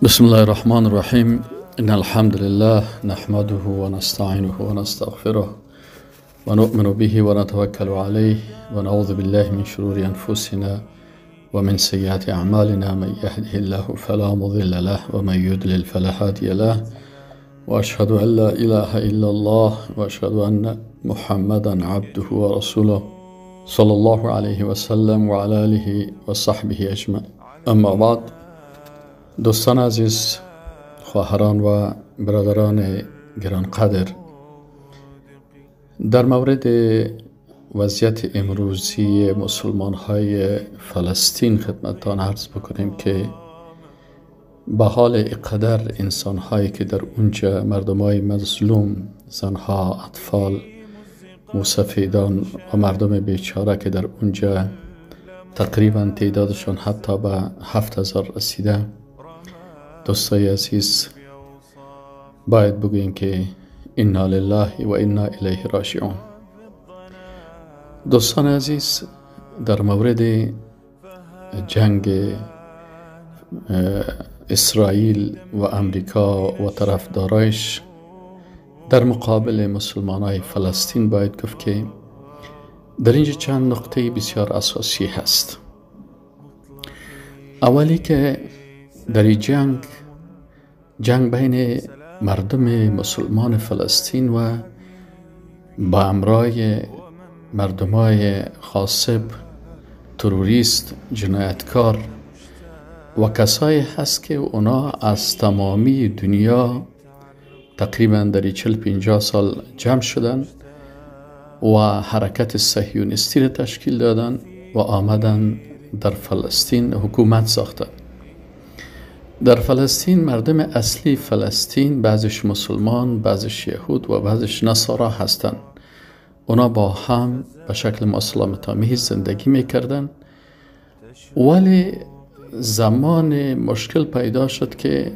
بسم الله الرحمن الرحیم. ان الحمد لله نحمده ونستعینه ونستغفره ونؤمن به ونتوکل علیه ونعوذ بالله من شرور انفسنا ومن سیئات اعمالنا. من یهده الله فلا مضل له ومن یضلل فلا هادی له واشهد ان لا اله الا الله واشهد ان محمدا عبده ورسوله صلی الله علیه وسلم وعلى آله وصحبه اجمعین. اما بعد، دوستان عزیز، خواهران و برادران گرانقدر، در مورد وضعیت امروزی مسلمان های فلسطین خدمتتان عرض بکنیم که به حال اقدر انسان هایی که در اونجا مردم های مظلوم، زنها، اطفال، موسفیدان و مردم بیچاره که در اونجا تقریبا تعدادشان حتی به 7000 رسیده، دوستای عزیز باید بگوییم که انا لله و انا الیه راجعون. دوستان عزیز، در مورد جنگ اسرائیل و امریکا و طرفدارایش در مقابل مسلمانای فلسطین باید گفت که در اینجا چند نقطه بسیار اساسی هست. اولی که در این جنگ بین مردم مسلمان فلسطین و با امرای مردمای غاصب، تروریست، جنایتکار و کسایی هست که اونا از تمامی دنیا تقریبا در 40-50 سال جمع شدن و حرکت صهیونیستی را تشکیل دادن و آمدن در فلسطین حکومت ساختن. در فلسطین مردم اصلی فلسطین بعضش مسلمان، بعضش یهود و بعضش نصارا هستند. اونا با هم به شکل مسالمت‌آمیز زندگی میکردن، ولی زمان مشکل پیدا شد که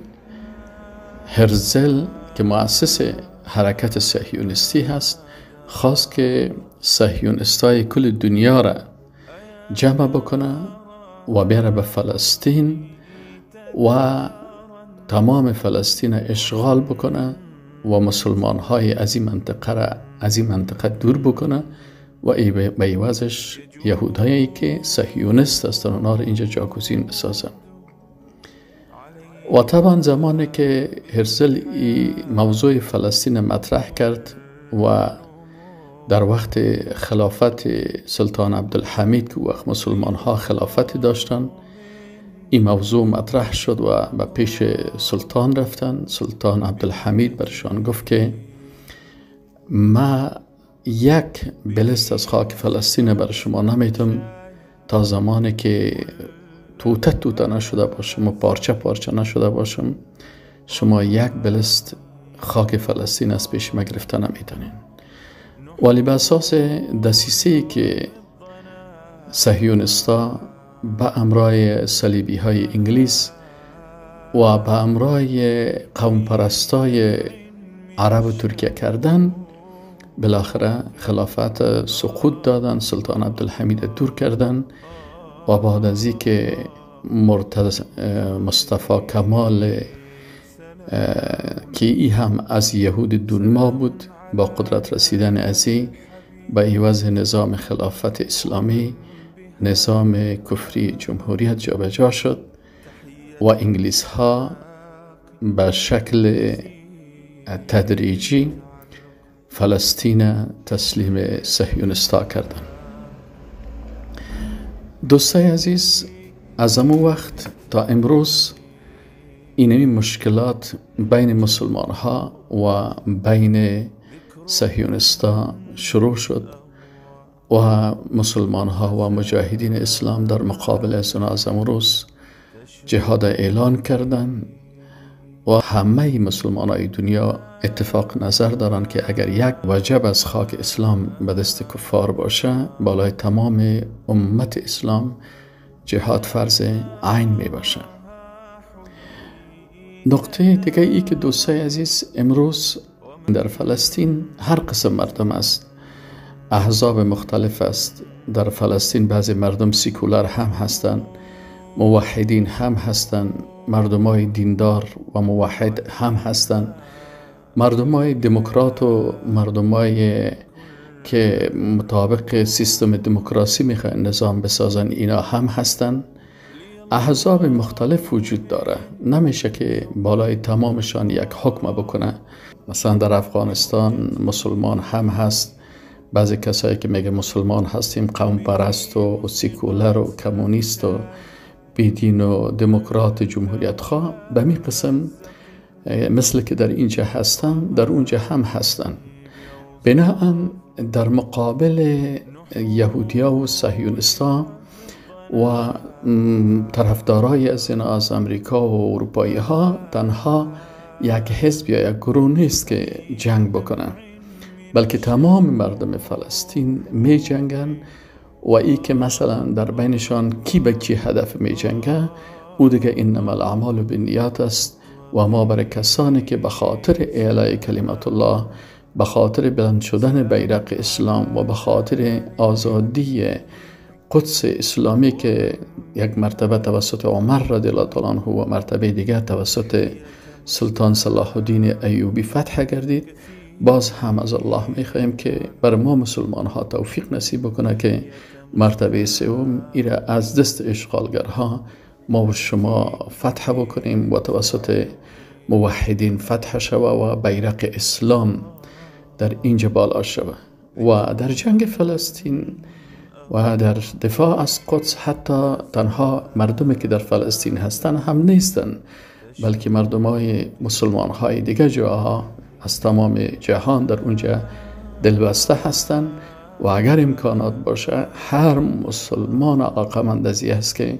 هرزل که مؤسس حرکت صهیونیستی هست خواست که صهیونیستای کل دنیا را جمع بکنه و بیاره به فلسطین و تمام فلسطین اشغال بکنه و مسلمان های از این منطقه را از این منطقه دور بکنه و به عوضش یهودهایی که صهیونیست هستن اونا را اینجا جاگزین بسازن. و طبعا زمانی که هرزل موضوع فلسطین مطرح کرد و در وقت خلافت سلطان عبدالحمید که وقت مسلمان ها خلافت داشتن، این موضوع مطرح شد و به پیش سلطان رفتن. سلطان عبدالحمید برشان گفت که ما یک بلست از خاک فلسطین بر شما نمیتم تا زمانی که توته توته نشده باشم و پارچه پارچه نشده باشم، شما یک بلست خاک فلسطین از پیش ما گرفته نمیتونین. ولی به اساس دسیسه‌ای که صهیونیستا به امرای صلیبی های انگلیس و به امرای قوم پرستای عرب و ترکیه کردن، بالاخره خلافت سقوط دادن، سلطان عبدالحمید دور کردن و بعد از اینکه مصطفی کمال که ای هم از یهود دنیا بود، با قدرت رسیدن ازی به عوض نظام خلافت اسلامی نظام کفری جمهوریت جابجا شد و انگلیس ها به شکل تدریجی فلسطین تسلیم صهیونیستا کردند. دوستای عزیز، از امو وقت تا امروز اینمی مشکلات بین مسلمان ها و بین صهیونیستا شروع شد و مسلمان ها و مجاهدین اسلام در مقابل از اونا از امروز جهاد اعلان کردند و همه مسلمان های دنیا اتفاق نظر دارند که اگر یک وجب از خاک اسلام به دست کفار باشه، بالای تمام امت اسلام جهاد فرض عین می باشه. نقطه دیگه ای که دوستای عزیز، امروز در فلسطین هر قسم مردم است، احزاب مختلف است. در فلسطین بعضی مردم سیکولار هم هستند، موحدین هم هستند، مردمای دیندار و موحد هم هستند، مردمای دموکرات و مردمای که مطابق سیستم دموکراسی میخواین نظام بسازن اینا هم هستند. احزاب مختلف وجود داره، نمیشه که بالای تمامشان یک حکم بکنه. مثلا در افغانستان مسلمان هم هست، بعضی کسایی که میگه مسلمان هستیم قوم پرست و سیکولر و کمونیست و بیدین و دموکرات جمهوریت خواه، به می قسم مثل که در اینجا هستن در اونجا هم هستن. بناهن در مقابل یهودیا و صهیونیستا و طرفدارای از اینا از امریکا و اروپایی ها تنها یک حزب یا یک گروه نیست که جنگ بکنن، بلکه تمام مردم فلسطین می جنگن و ای که مثلا در بینشان کی به کی هدف می جنگه او دیگه انما الاعمال بالنیات است. و ما برای کسانی که به خاطر اعلای کلمت الله، به خاطر بلند شدن بیرق اسلام و به خاطر آزادی قدس اسلامی که یک مرتبه توسط عمر رضی الله تعالی عنه و مرتبه دیگر توسط سلطان صلاح الدین ایوبی فتح گردید، باز هم از الله میخواهیم که بر ما مسلمان ها توفیق نصیب بکنه که مرتبه سوم ایره از دست اشغالگرها ما و شما فتح بکنیم و توسط موحدین فتح شوه و بیرق اسلام در اینجا بالا شوه. و در جنگ فلسطین و در دفاع از قدس حتی تنها مردمی که در فلسطین هستن هم نیستن، بلکه مردم های مسلمان های دیگه جاها از تمام جهان در اونجا دلبسته هستن و اگر امکانات باشه هر مسلمان علاقمند از این است که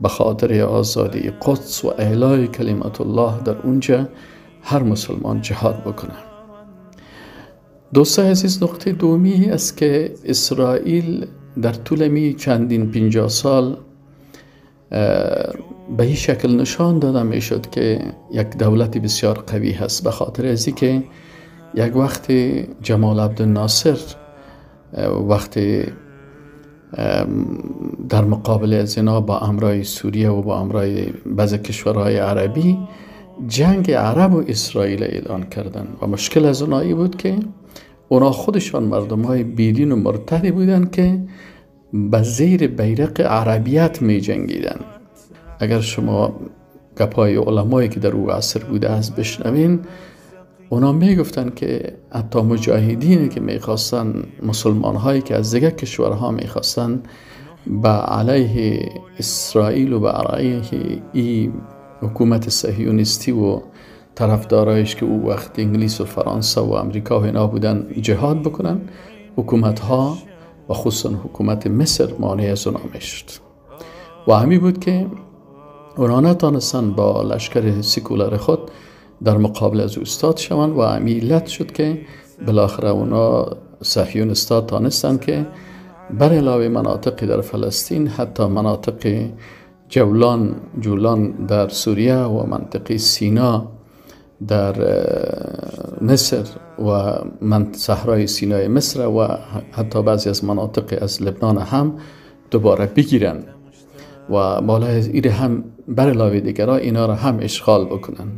به خاطر آزادی قدس و اعلای کلمت الله در اونجا هر مسلمان جهاد بکنه. دوستای عزیز، نقطه دومی است که اسرائیل در طول می چندین 50 سال به این شکل نشان داده می شد که یک دولت بسیار قوی هست، به خاطر از اینکه یک وقت جمال عبدالناصر وقتی در مقابل از اینا با امرای سوریه و با امرای بعض کشورهای عربی جنگ عرب و اسرائیل اعلان کردن و مشکل از اونایی بود که اونا خودشان مردم های بیدین و مرتدی بودن که به زیر بیرق عربیت می جنگیدن. اگر شما گپای علمایی که در او عصر بوده از بشنوین، اونا می گفتن که حتی مجاهدینی که می خواستن، مسلمان هایی که از دیگر کشورها می خواستن به علیه اسرائیل و به علیه ای حکومت صهیونیستی و طرفدارایش که او وقت انگلیس و فرانسه و امریکا و اینا بودن جهاد بکنن، حکومت ها و خصوصا حکومت مصر مانع از اونا میشد و همی بود که اونا نتانستن با لشکر سیکولر خود در مقابل از استاد شوند و همی علت شد که بالاخره اونا صهیونیستا تانستن که بر علاوه مناطقی در فلسطین حتی مناطق جولان در سوریه و منطقه سینا در مصر و صحرای سینای مصر و حتی بعضی از مناطق از لبنان هم دوباره بگیرن و بالای ایره هم بر علاوه دیگرها اینا را هم اشغال بکنن.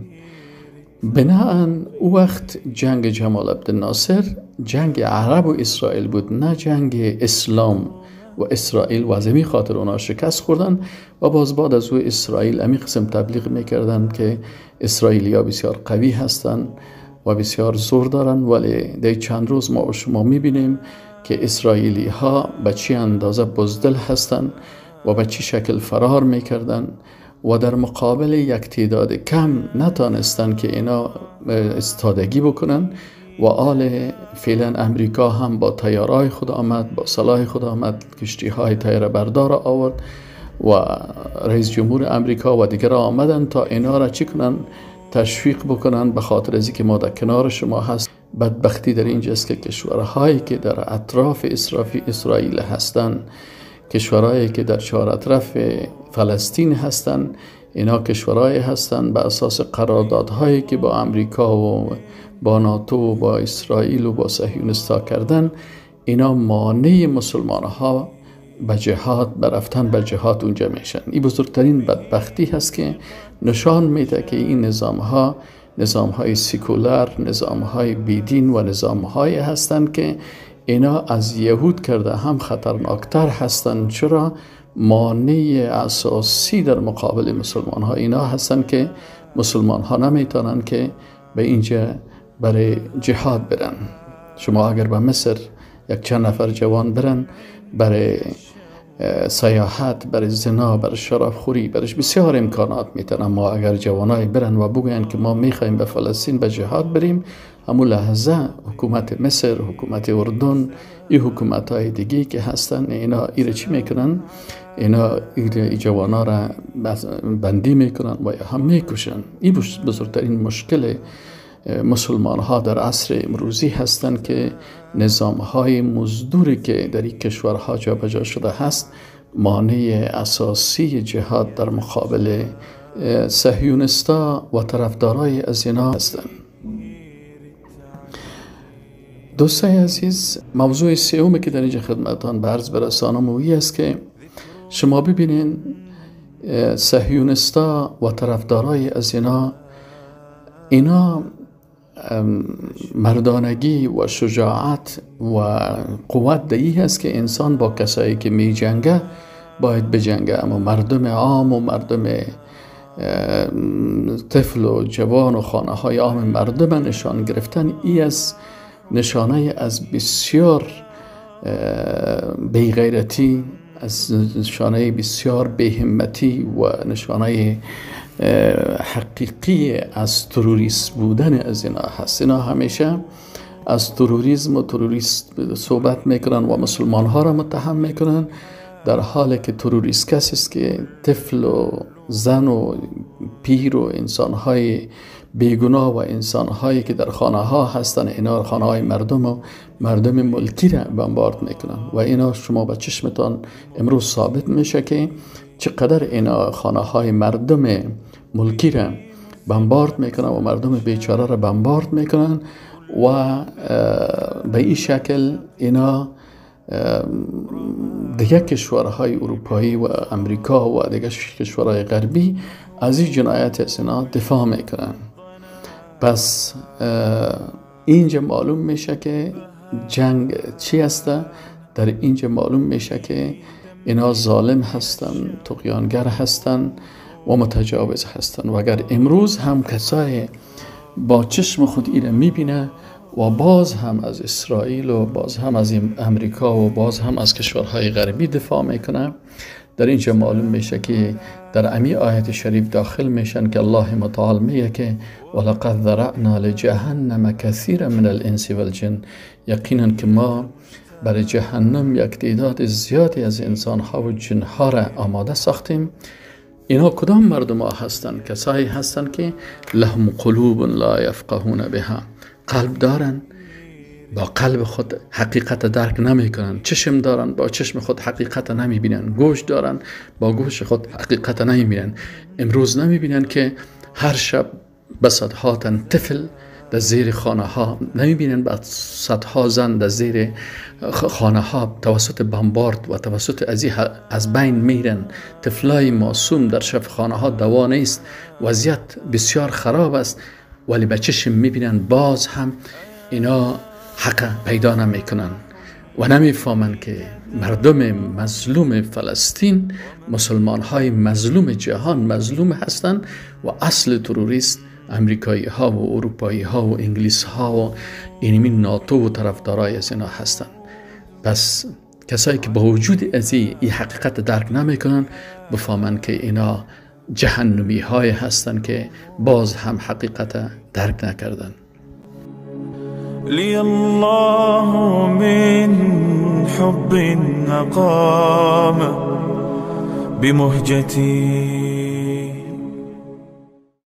بناهن او وقت جنگ جمال عبدالناصر جنگ عرب و اسرائیل بود، نه جنگ اسلام و اسرائیل، و از این خاطر اونا شکست خوردن و باز بعد از او اسرائیل امی قسم تبلیغ میکردن که اسرائیلیا بسیار قوی هستن و بسیار زور دارن، ولی در چند روز ما و شما میبینیم که اسرائیلی ها به چی اندازه بزدل هستن و به چی شکل فرار میکردن و در مقابل یک تعداد کم نتانستن که اینا استادگی بکنن و آل فعلا امریکا هم با طیارای خود آمد، با سلاح خود آمد، کشتی های طیاره بردار آورد و رئیس جمهور امریکا و دیگر آمدن تا اینا را چی کنن؟ تشویق بکنن به خاطر از اینکه ما در کنار شما هست. بدبختی در اینجاست که کشورهایی که در اطراف اسرائیل هستند، کشورهایی که در چهار اطراف فلسطین هستند، اینا کشورهایی هستند به اساس قراردادهایی که با امریکا و با ناتو و با اسرائیل و با صهیونیست‌ها کردن، اینا مانع مسلمان ها به جهاد، به رفتن به جهاد اونجا میشن. این بزرگترین بدبختی هست که نشان میده که این نظام ها نظام های سیکولار، نظام های بیدین و نظام های هستند که اینا از یهود کرده هم خطرناکتر هستند. چرا؟ مانع اساسی در مقابل مسلمان ها اینا هستند که مسلمان ها نمیتونن که به اینجا برای جهاد برن. شما اگر به مصر یک چند نفر جوان برن برای سیاحت، برای زنا، برای شراب خوری، برایش بسیار امکانات میتن. اما اگر جوانای برن و بگوین که ما میخوایم به فلسطین به جهاد بریم، همون لحظه حکومت مصر، حکومت اردن، این حکومت های دیگه که هستن، اینا ایره چی میکنن؟ اینا ایره جوانا را بندی میکنن و یا هم میکشن. این بزرگترین مشکل مسلمان ها در عصر امروزی هستند که نظام های مزدوری که در این کشورها جابجا شده هست مانع اساسی جهاد در مقابل صهیونیستا و طرفدارای از اینا هستند. دوستای عزیز، موضوع سومی که در اینجا خدمتان به عرض برسانم و است که شما ببینین صهیونیستا و طرفدارای از اینا، اینا مردانگی و شجاعت و قوت دهی هست که انسان با کسایی که می جنگه باید بجنگه، اما مردم عام و مردم طفل و جوان و خانه های عام مردم نشان گرفتن، ای از نشانه از بسیار بیغیرتی، از نشانه بسیار بیهمتی و نشانه حقیقی از تروریست بودن از اینا هست. اینا همیشه از تروریسم و تروریست صحبت میکنن و مسلمان ها را متهم میکنن، در حالی که تروریست کسی است که طفل و زن و پیر و انسان های بیگناه و انسان هایی که در خانه ها هستن، اینا خانه های مردم و مردم ملکی را بمبارد میکنن و اینا شما با چشمتان امروز ثابت میشه که چقدر اینا خانه های مردم ملکی را بمبارد میکنن و مردم بیچاره را بمبارد میکنن و به این شکل اینا دیگه کشورهای اروپایی و امریکا و دیگه کشورهای غربی از این جنایت از اینا دفاع میکنن. پس اینجا معلوم میشه که جنگ چی هست. در اینجا معلوم میشه که اینا ظالم هستن، طغیانگر هستن و متجاوز هستن. و اگر امروز هم کسای با چشم خود ایره میبینه و باز هم از اسرائیل و باز هم از امریکا و باز هم از کشورهای غربی دفاع میکنه، در اینجا معلوم میشه که در امی آیت شریف داخل میشن که الله متعال میگه که ولقد ذرأنا لجهنم کثیرا من الانس والجن، یقینا که ما برای جهنم یک تعداد زیادی از انسانها و جنها را آماده ساختیم. اینا کدام مردم ها هستند؟ کسایی هستند که لهم قلوب لا یفقهون بها، قلب دارن با قلب خود حقیقت درک نمی کنن، چشم دارن با چشم خود حقیقت نمی بینن، گوش دارن با گوش خود حقیقت نمی بینن. امروز نمی بینن که هر شب به صدها تن طفل در زیر خانه ها نمی بینن، به صدها زن در زیر خانه ها توسط بمبارد و توسط از بین میرن. طفلای معصوم در شف خانه ها دوا نیست، وضعیت بسیار خراب است، ولی به چشم میبینن باز هم اینا حق پیدا نمیکنن و نمیفهمن که مردم مظلوم فلسطین، مسلمان های مظلوم جهان مظلوم هستند و اصل تروریست امریکایی ها و اروپایی ها و انگلیس ها و اینمی ناتو و طرفدارای از اینا هستند. پس کسایی که با وجود از این حقیقت درک نمیکنن بفهمن که اینا جهنمی های هستند که باز هم حقیقت درک نکردن. لی الله من حب اقام بمهجتی